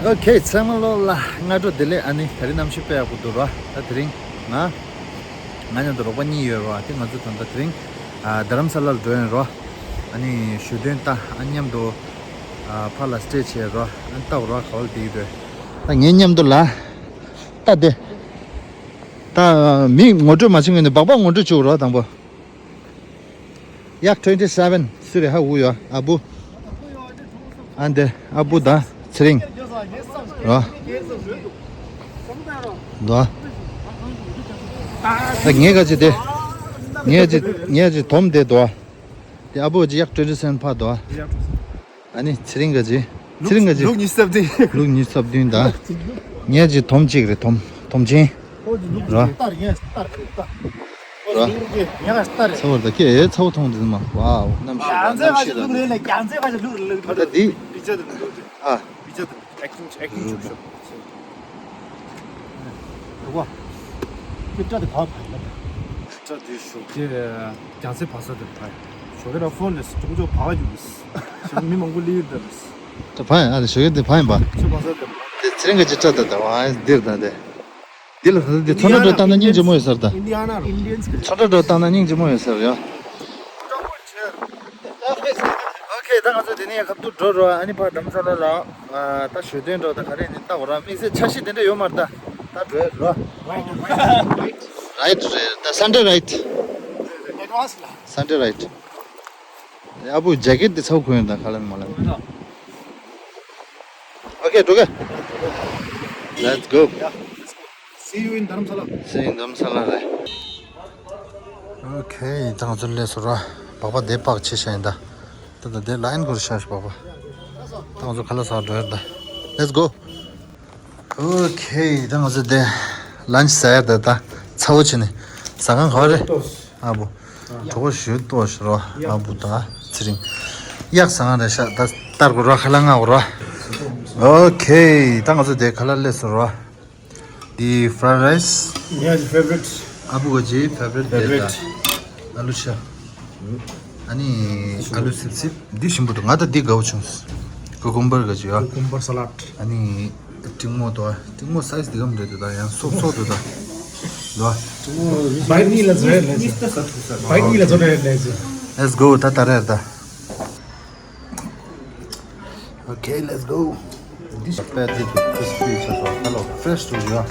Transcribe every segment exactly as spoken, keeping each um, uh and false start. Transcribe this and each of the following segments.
ཨོ་ཁེ། ཚང་མ་ལོ་ལ་སྔ་དྲོ་བདེ་ལེགས། ཨ་ནི་དེ་རིང་གནམ་གཤིས་དཔེ་ཡག་པོ་འདུག་རོ། ད་དེ་རིང་ང་ང་མཉམ་དུ་རོགས་པ་གཉིས་ཡོད་རོ། དེ་ང་ཚོ་ད་ལྟ་དེ་རིང་ཨ་རྡ་རམ་ས་ལར་འགྲོ་ཡིན་རོ། ཨ་ནི་གཞོལ་དོན་ལྟ། ཨ་མཉམ་དུ་ཨ་ཕར་ལ་སི་ཊེ་ཇི་བྱེད་རོ། ཨ་ནི་ལྟ་རོ་ག་བ་ལ་བསྡད་ཀྱི་འདུག་ད་ངའི་མཉམ་དུ་ལ་ལྟ་དེ། ད་མི་ངོ་སྤྲོད་མ་བྱེད་སྔོན་ནས་སྦག་སྦག་ངོ་སྤྲོད་བྱེད་རོགས་དང་པོ། ཡག་ཊུ་ཝེན་ཊི་སེ་ཝེན་སུ་རེད། ཧ་གོ་ཡོད། ཨ་བུ། ཨ་འདི་ཨ་བུ་དང་ཚེ་རིང་། རོ། རོ། ད་ངས་ག་ཅི་དེ། ངས་ཅི་ངས་ཅི་དོམ་དེ་དོ། དེ་ཨ་བུ་ཅི་ཡག་ཊུ་ཝེན་ཊི་སེ་ཝེན་ཕ་དོ། ཨ་ནི་ཚེ་རིང་ག་ཅི། ཚེ་རིང་ག་ཅི། ལུག་ཉི་ཤུ་རྩ་བདུན། ལུག་ཉི་ཤུ་རྩ་བདུན་ད། ངས་ཅི་དོམ་གཅིག་རེད། དོམ། དོམ་ཆེན། ལྟར་ངས་ལྟར་རེད་ལྟ། རོ། ངས་ལྟར་རེད། ཚ་བོ་ད་ཀྱེ་ཚ་བོ་མཐོང་དུས་མ། ཝའོ་གནམ་གཤིས། རྒྱ་མཚོའི་ཁ་ཞིག་ལུག་རེད་ལ། རྒྱ་མཚོའི་ཁ་ཞིག་ལུག་ལུག་ད་ལྟ་འདི། ཨ། རུ་བ། ཁྱེད་སྐྲ་དེ་ག་བར་ཕར་ཡིན་ན། སྐྲ་དེ་ཞོགས་ཀས་རྒྱ་མཚོའི་བ་ས་དེར་ཕར། ཞོགས་ཀས་ར་ཕོན་རེད། ཅུང་ཅུང་བག་ཡོད་རེད། ཞོགས་མི་མང་པོ་སླེབས་ཡོད་རེད། ད་ཕར་ཡིན། ཨ་རེ་ཞོགས་ཀས་དེ་ཕར་ཡིན་པ། ཆུ་བ་ས་དེར། དེ་ཚེ་རིང་གི་ཅི་སྐྲ་དེ་ད་བ་འདིར་ད་དེ། འདི་ལ་ད་དེ་ཚོན་ཁྲ་འགྲོ་བཏང་ན་སྙིང་རྗེ་མོ་ཡོད་ས་རེད་ད། ཨིན་ཌི་ཡ་ན་རེད། ཚོན་ཁྲ་འགྲོ་བཏང་ན་སྙིང་རྗེ་མོ་ཡོད་ས་རེད་ཡ། ཨོ་ཁེ། ད་ང་ཚོ་དེ་ནས་ཁ་ཐུག་འགྲོ་རོགས། ཨ་ནི་ཕར་རྡ་རམ་ས་ལ་ལ། ཨ། ད་གཞོལ་དོན་འགྲོ། ད་ག་རེ་ནས་ལྟ་བ་ར་དམིགས་བསལ་འཆར་གཞི་དེ་འདྲ་ཡོད་མ་རེད་ད། ད་འགྲོ་རོགས། རའིཊ་རེད་ད། སན་ཌེ་རའིཊ། སན་ཌེ་རའིཊ། ཨ་བུ་ཇེ་ཀེཊ་དེ་ཚ་བོ་གོན་ཡོད་ད། ཁ་ལན་མ་ལན། ཨོ་ཁེ། འགྲོ་གི། Let's go. See you in Dharamsala. See you in Dharamsala རེད། ཨོ་ཁེ། ད་ང་ཚོ་སླེབས་སོང་ར། སྦག་སྦག་དེ་པག་ཆེ་ཤ་ཡིན་ད། ད་ད་དེ་ལ་ཡིན་གུར་ཤ་ཤ་སྦག་སྦག་ད་ང་ཚོ་ཁ་ལག་ཟ་འགྲོ་ཡ་ད། Let's go. ཨོ་ཁེ། ད་ང་ཚོ་དེ་ལན་ཆི་ཟ་ཡ་ད། ད་ཚ་བོ་བྱས་ནས་ཟ་ཁང་ག་བ་རེད། ཨ་བུ། གྲོགས་པོ་ཞུ་ཏོ་ཞུ་རོ། ཨ་བུ་ད་ཚེ་རིང་། གཡག་ཟ་ཁང་རེད་ཤག་ད་ལྟར་གོ་རོ། ཁ་ལག་མངགས་གོ་རོ། ཨོ་ཁེ། ད་ང་ཚོ་དེ་ཁ་ལག་སླེབས་སོང་རོ། འདི་fried rice. Yeah, the favorite. ཨ་བུ་ག་ཅི་ཕེ་ཝ་རི་ཊི་རེད་ད། Favorite. ཨ་ལུ་ཤ། ཨ་ནི་ཨ་ལུ་སིབ་སིབ། འདི་ཞིམ་པོ་འདུག་ང་ད་འདི་དགའ་བོ་བྱུང་། ཀུ་ཀུམ་བར་ག་ཅི་ཡ། Cucumber salad. ཨ་ནི་ཏིང་མོ་དོ། ཏིང་མོ་སའི་ཛི་འདི་གམ་རེད་དོ། ད་ཡང་སོབ་སོབ་འདུག་ད། དོ། བའི་ནི་ལ་ཛོ་རེད་ལེ་ཛི། བའི་ནི་ལ་ཛོ་རེད་ལེ་ཛི། Let's go. ད་ད་རེད་ད། Okay, let's go. འདི་ཞིག་པད་འདི་འདུག་ཁྲིས་པི་ཆགས་སོང་། ཧ་ལོ་ཕེ་རེ་ཤི་འདུག་ཡ།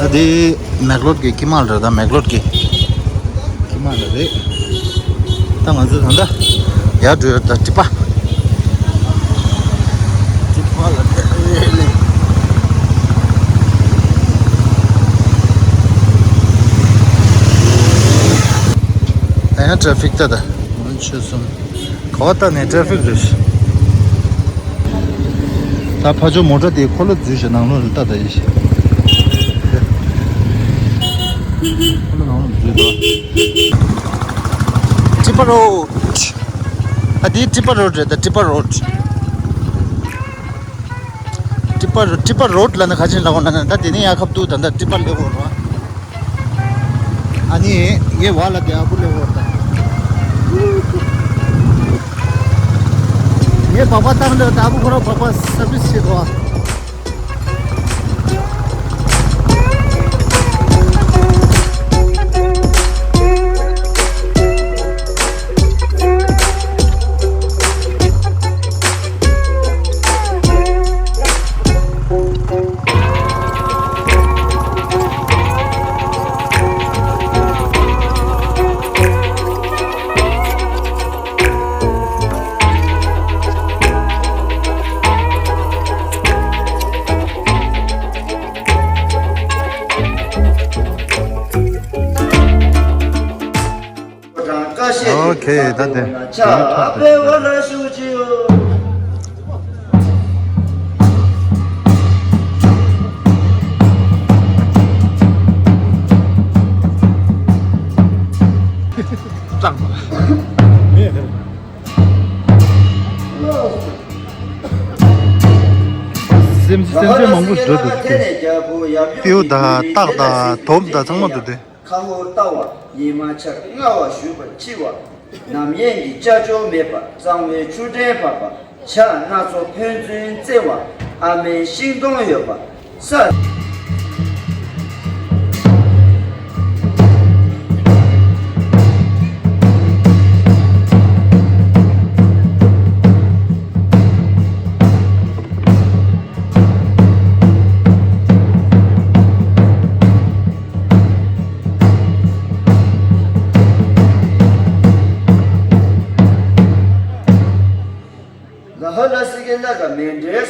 ད་དེ་མེག་ལོར་གྱི་ཀི་མལ་རེད་ད། མེག་ལོར་གྱི་ཀི་མལ་རེད། ད་ང་ཚོ་ད་ལྟ་ཡར་འགྲོ་ཡོད་ད། ཊི་པ། ཊི་པ་ལ་ལས། ད་ཡང་ཊྲེ་ཕིག་ད་ད། ཆུ་གསུམ། ག་བ་ལྟ་ནས་ཊྲེ་ཕིག་རེད། ད་ཕ་ཇོ་མོ་ཊ་དེ་འཁོར་ལོ་འཛུལ་ཞིག་ནང་ལོགས་ལ་ལྟ་ད་ཡིན་ཞིག་འཁོར་ལོ་ནང་ལོགས་འཛུལ་ད། ཊི་པ་རོཌ། ཨ་དེ་ཊི་པ་རོཌ་རེད་ད། ཊི་པ་རོཌ། ཊི་པ་རོ། ཊི་པ་རོཌ་ལབ་ན་ག་ཅི་ལབ་དགོས་ན། ད་དེ་ནས་ཡར་ཁ་ཐུག་ད་ད་ཊི་པ་སླེབས་ཡོད་རེད། ཨ་ནི་ངའི་བར་ལ་དེ་ཨ་བུ་སླེབས་ཡོད་རེད་ད། ངའི་སྦག་སྦག་བཏང་འདོད་ད། ཨ་བུ་ཁོ་རང་སྦག་སྦག་སར་བིས་བྱེད་དགོས། ཧེ་ད་དེ། ཕྱག་འབེབས་པ་ལ་ཞུགས་ཅིའོ། སྐྲག་པ། མེད་དེ། སེམས་སེམས་ཅན་མང་པོ་འགྲོ་འདུག་སྟེ། ཏེའུ་དང་སྟག་དང་དོམ་དང་ཚང་མ་འདུག་སྟེ། ཁ་ཧོར་ལྟ་བ་ཉི་མ་འཆར་སྔ་བ་བཞུད་པ་འཆི་བ། ནམ་ཡན་གྱི་ཅ་ཅོ་མེད་པ་གཙང་བོའི་ཆུ་ཕྲན་བབས་པ། བྱ་སྣ་ཚོགས་ཕན་ཚུན་བརྩེ་བ། ཨ་མའི་ཤིང་སྡོང་ཡོད་པ། ས། ལ་ཧ་ལ་སི་ཀེ་ལ་ག་མེ་འདྲེ།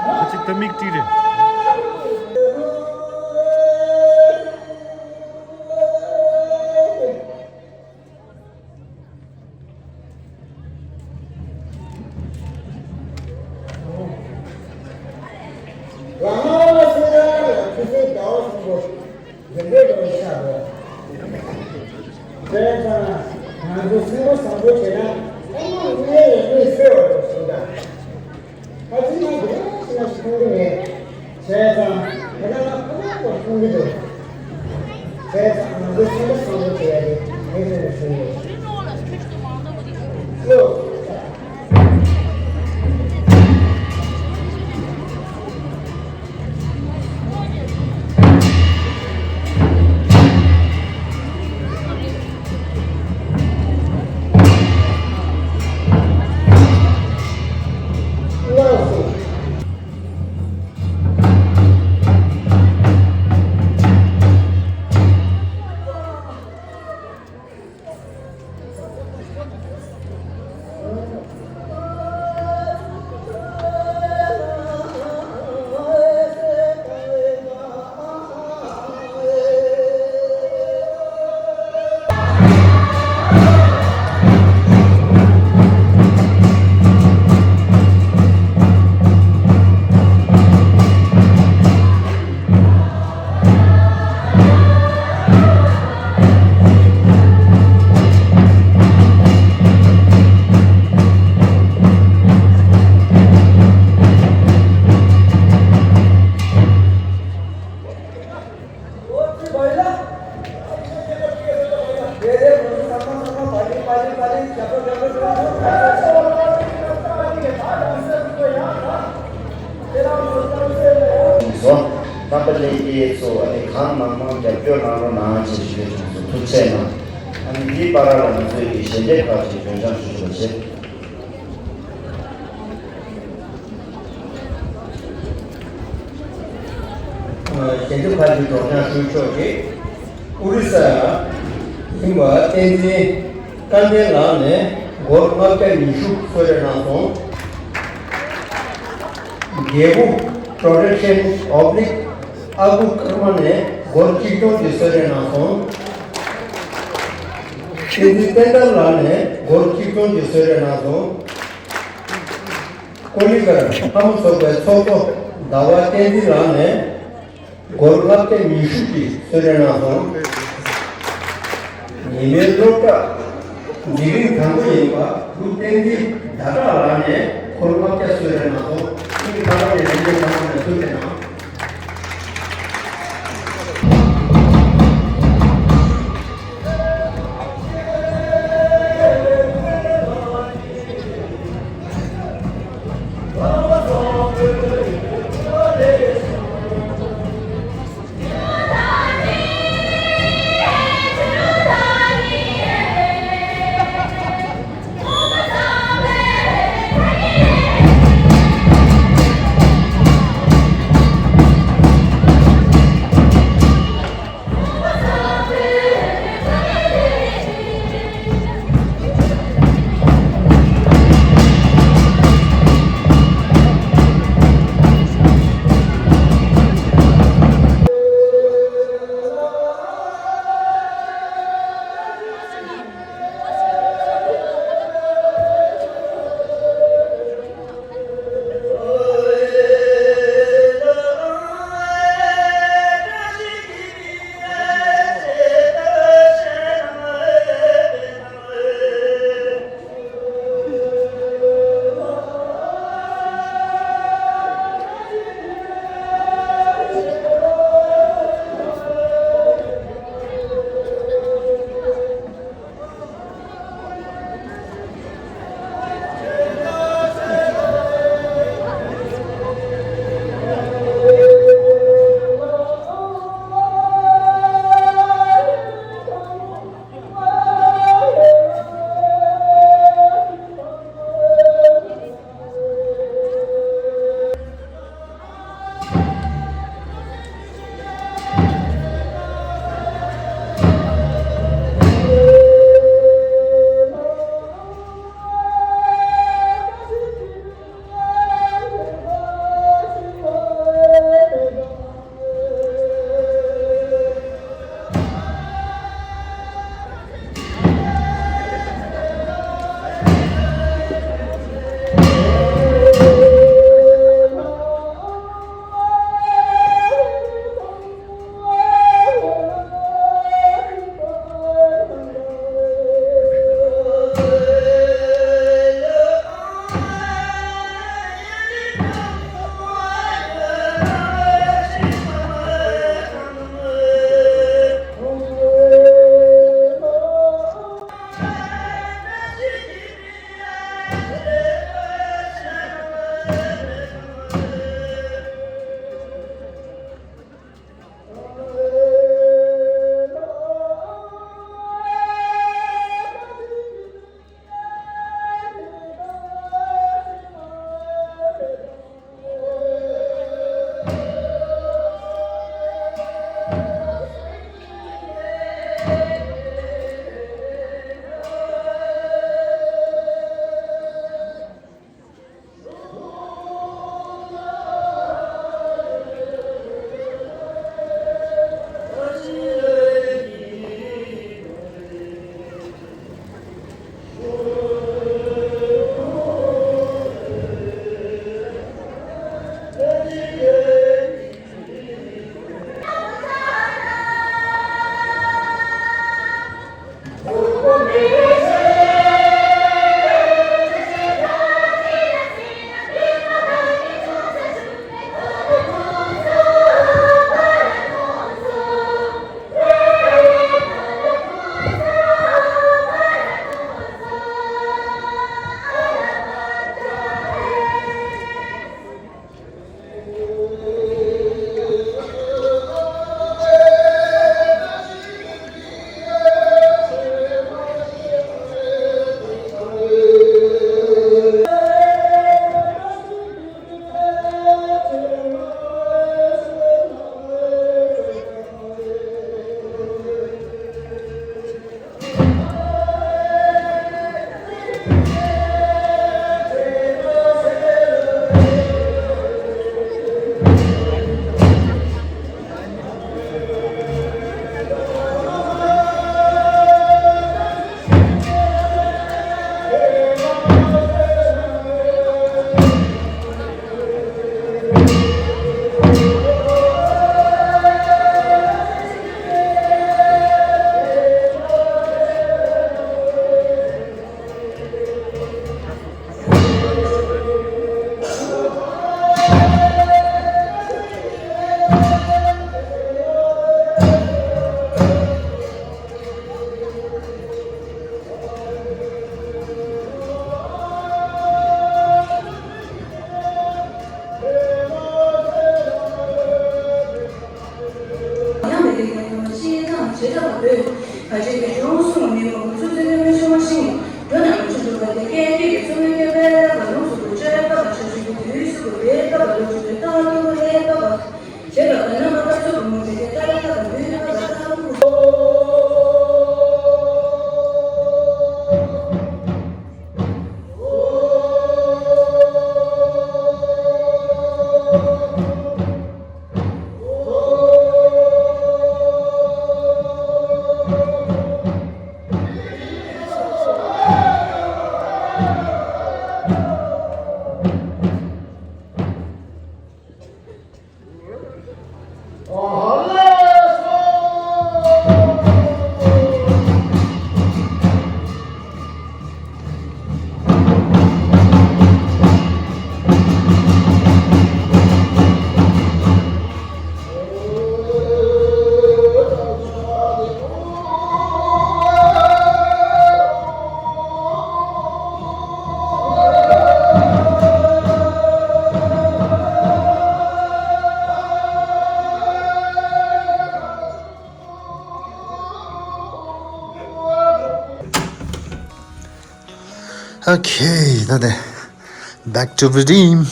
ཁ་ཅིག་ཏུ་མིག་ཏྲི་རེད། བྱས་ཙང་ང་ཚོ་སེམས་པ་བཟང་པོ་བྱས་ན་ཨ་མ་ངའི་ཡང་མི་གསོད་པ་རེད་གསུངས་ད། ཨ་ཙི་ང་དེ་འདྲ་ཞིག་ན་ཞིག་མཐོང་གི་མེད། བྱས་ཙང་ད་ལྟ་ང་ཁོ་ན་ཁོ་མཐོང་གི་འདུག་བྱས་ཙང་ང་ཚོ་སེམས་པ་བཟང་པོ་བྱས་ཏེ་ངས་དེ་འདྲ་ཞུ་ཡོད། གློ། རྣམ་པ་ལྷན་རྒྱས་ཚོ་ཨ་ནི་གང་མང་མང་རྒྱབ་སྐྱོར་གནང་རོགས་གནང་ཞེས་ཞུ་རྒྱུ་བྱུང་སོང་། ཐུགས་རྗེ་གནང་། ཨ་ནི་འདིའི་བར་ལ་ང་ཚོས་ཀྱི་ཞལ་འདེབས་ཁག་ཅིག་སྒྲོན་ཆང་ཞུ་ཞུ་བ་བྱེད། ཞལ་འདེབས་ཁག་ཅིག་སྒྲོན་ཆང་ཞུ་ཆོག་ཅིག་ཨོ་རི་ས་ཡིན་པ་བསྟན་འཛིན་སྐལ་ལྡན་ལགས་ནས་སྒོར་ལྔ་བརྒྱ་ཉི་ཤུ་གསོལ་རས་གནང་སོང་། རྒྱལ་པོ་Production Oblique ཨ་ཁུ་ཀརྨ་ནས་སྒོར་གཅིག་སྟོང་གི་གསོལ་རས་གནང་སོང་། བསྟན་འཛིན་བསྟན་དར་ལགས་ནས་སྒོར་གཅིག་སྟོང་གི་གསོལ་རས་གནང་སོང་། ཀོ་ལི་གར་ལྷ་མོ་ཚོགས་པའི་ཚོགས་གཙོ་ཟླ་བ་བསྟན་འཛིན་ལགས་ནས་སྒོར་ལྔ་བརྒྱ་ཉི་ཤུ་གི་གསོལ་རས་གནང་སོང་། ཉི་མའི་སློབ་གྲྭ་འཛིན་རིམ་དང་པོ་ཡིན་པ་འབྲུག་བསྟན་འཛིན་ཟླ་གྲགས་ལགས་ནས་སྒོར་ལྔ་བརྒྱ་གསོལ་རས་གནང་སོང་། ཁྱེད་ཀྱི་ཁ་པར་ནས་ལན་འདེབས་གནང་བ་ནས་ཐུགས་རྗེ་གནང་། ཁ་ཆེ་གི་གཞུང་གསུང་མི་མང་པོ་ཚུར་འཛིན་མི་ཤོང་ཞིང་འགྲོ་ན་མི་ཆུ་འགྲོ་བ་དེ་སྐད་ཀྱི་ཚོ་མི་སྐད་པའི་ལ་ལུང་སུ་གུ་ཅོའི་པ་བ་ཤ་ཤུ་གི་དུས་སུ་གུ་བའི་པ་བ་ལུ་ཆུ་དུས་ཏང་ཏུ་ཧེ་པ་བ་ཞེས་ལ་ག་ན་མ་པ་ཚུ་གུ་མུ་དེ་དེ་ཏ་ར་ཏ་བ་དུས་པ་བ་ཏ་ལུ་གུ། Okay, ད་དེ། Back to Redeem.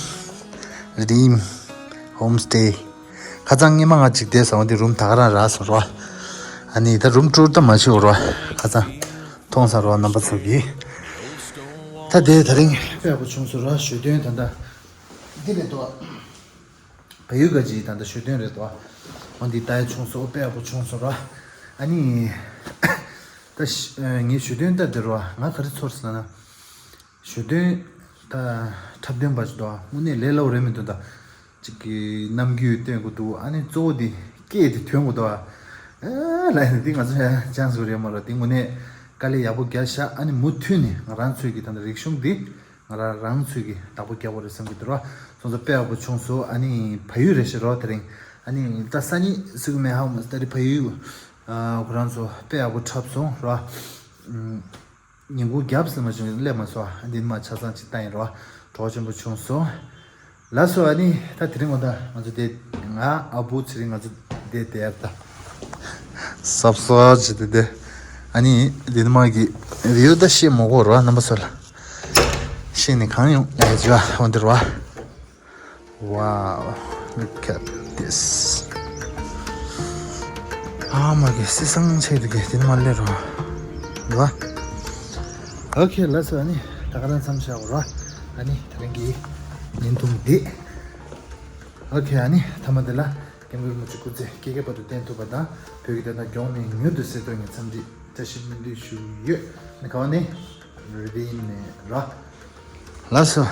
Redeem Homestay. ཁ་སང་ཉི་མ་ང་གཅིག་བསྡད་སོང་། འདི་རུམ་ད་ག་རང་རག་སོང་རོ། ཨ་ནི་ད་རུམ་ཊུར་ད་མ་བྱེད་རོ། ཁ་སང་མཐོང་ས་རོ་རྣམ་པ་ཚོ་གིས། ད་དེ་ད་རིང་དཔེ་ཡག་པོ་བྱུང་སོང་རོ། ཞོ་སྟོན་ད་ད་འདི་རེད་དོ། བལ་ཡུལ་ག་ཅིག་ད་ལྟ་ཞོ་སྟོན་རེད་དོ། འོ་འདི་ལྟ་ཡ་བྱུང་སོང་། དཔེ་ཡག་པོ་བྱུང་སོང་རོ། ཨ་ནི། ད་ཤ་ངའི་ཞོ་སྟོན་ལྟ་དེ་རོ། ང་ག་རེ་ཚོར་སོང་ན། ཞོ་སྟོན་ད་འཁྲབ་སྟོན་པ་ཞིག་འདུག་དངོས་གནས་ལས་སླ་པོ་རེད་མི་འདུག་ད་ཅིག་གི་རྣམ་འགྱུར་སྟོན་དགོས་འདུག་ཨ་ནི་གཙོ་བོ་དེ་སྐད་དེ་ཐོན་དགོས་འདུག་ཨ་ལ་ཡིན་འདི་ང་ཚོ་ཡང་ཅང་སུ་རེད་མ་རོ། དེ་དངོས་གནས་དཀའ་ལས་ཡག་པོ་རྒྱག་ཤག་ཨ་ནི་མུ་མཐུད་ནས་ང་རང་ཚོའི་གི་ད་ལྟ་རིག་གཞུང་འདི་ང་རང་རང་ཚོའི་གི་བདག་པོ་རྒྱག་པ་རེད་བསམ་གི་འདུག་ར། སོང་ཙང་དཔེ་ཡག་པོ་བྱུང་སོང་། ཨ་ནི་བལ་ཡུལ་རེད་ཤག་རོ་དེ་རིང་། ཨ་ནི་ད་སང་ཉིན་ཟེར་གི་མེད་ཧ་མ་ད་རེས་བལ་ཡུལ་ཨ་ཁོ་རང་ཚོ་དཔེ་ཡག་པོ་འཁྲབ་སོང་ར། ཉིན་གུང་རྒྱབ་ཟིན་མ་བྱུང་སླེབས་མ་སོང་། ཨ་འདི་མ་ཆ་ཚང་ཅིག་བཏང་ཡིན་རོ། གྲོགས་ཆེན་པོ་བྱུང་སོང་། ལགས་སོ། ཨ་ནི་ད་དེ་རིང་ངོ་ད་ང་ཚོ་དེ་ང་ཨ་བུ་ཚེ་རིང་ང་ཚོ་དེ་དེར་ད་སབ་སབ་བྱེད་དེ་དེ། ཨ་ནི་དེ་ནི་མ་གི་བིའུ་ད་ཤེས་མོ་གོ་རོ་རྣམ་པ་ཚོ་ལ། ཤེས་ནི་གང་ཡོང་ལས་བྱ་འོན་དེ་རོ། Wow, look at this. ཨ་མ་གི་སི་སང་ཆེ་དེ་གི་དེ་ནི་མ་ལེ་རོ། རོ། Okay, ལགས་སོ། ཨ་ནི་ད་ག་རང་མཚམས་བཞག་རོ། ཨ་ནི་ད་རིང་གི་བརྙན་ཐུང་འདི། Okay, ཨ་ནི་ཐ་མ་དེ་ལ་སྐྱབས་མགོན་རིན་པོ་ཆེ་སྐུ་ཚེ་སྐྱེ་རྒ་བར་དུ་བརྟན་ཐུབ་པ་དང་། བོད་ཀྱི་བདེན་མཐའ་མགྱོགས་ནས་མྱུར་དུ་གསལ་ཐོག་ངས་འཚམས་འདྲི་བཀྲ་ཤིས་སྨོན་འདུན་ཞུ་ཡོད། ནི་ག་བ་ནི་རི་བི་ནས་ར། ལགས་སོ།